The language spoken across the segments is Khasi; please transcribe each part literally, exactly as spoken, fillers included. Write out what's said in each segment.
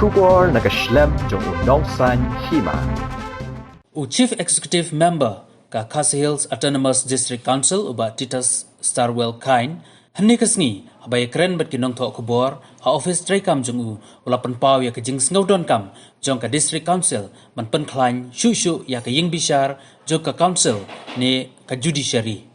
Khubor na ka shlem jong u Nongsaiñ Hima. U Chief Executive Member ka Khasi Hills Autonomous District Council, u Bah Titus Starwell Chyne, hynne ka sngi haba ïakren bad ki nongthoh khubor ha office treikam jong u, u la pynpaw ïa ka jingsngewdonkam jong ka District Council ban pynkhlaiñ shuh shuh ïa ka ïingbishar jong ka Council ne ka Judiciary.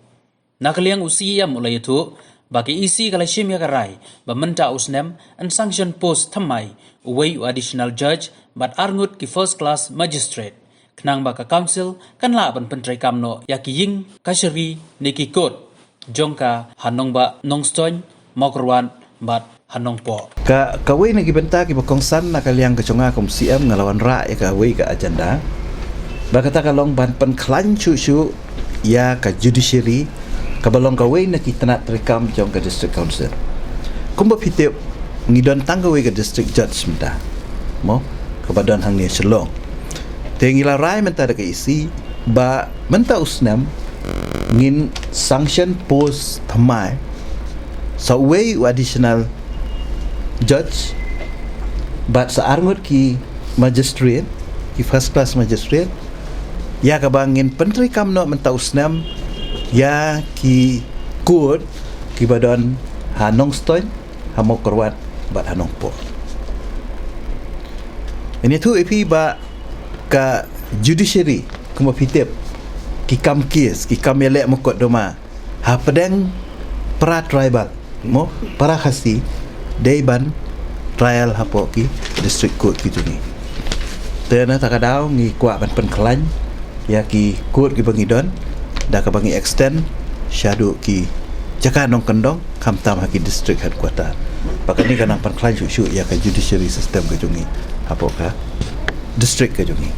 Na ka liang u C E M u la ïathuh ba ka E C ka la shim ïa ka rai ba mynta u snem yn sanction post thymmai uwei u Additional Judge bad arngut ki First Class Magistrate, khnang ba ka Council kan lah ban pyntreikam noh ïa ki ïing kashari ne ki court jong ka ha Nongbah, Nongstoiñ, Mawkyrwat bad ha Nongpoh. Ka, kawei na ki bynta kiba kongsan na ka liang ka jong nga kum C M, nga la wanrah ïa kawei ka agenda. Ba kata ka long ban pynkhlaiñ shuh shuh ïa ka judiciary, kaba long kawei na ki tnat treikam jong ka District Council. Kumba phi tip, ngi don tang kawei ka District Judge mynta, mo, kaba don hangne Shillong. Te ngi la rai mynta da ka E C ba mynta u snem ngin sanction post thymmai, sa uwei u Additional Judge bad sa arngut ki magistrate, ki First Class Magistrate, ïa kaba ngin pyntreikam noh mynta u snem ïa ki court kiba don ha Nongstoiñ, ha Mawkyrwat bad ha Nongpoh. Ngan ïathuh ïa phi ba ka judiciary, kumba phi tip, ki kam case, ki kam ïaleh mukotduma hapdeng para tribal, mo, para Khasi, dei ban trial hapoh ki District Court ki jong ngi. Te na kata ka daw ngi kwah ban pynkhlaiñ ïa ki court kiba ngi don da kaba ngi extend shaduh ki jaka nongkyndong, khamtam ha ki District Headquarter. Ba kane kan nang pynkhlaiñ shuh shuh ïa ka judiciary system ka jong ngi hapoh ka district ka jong ngi.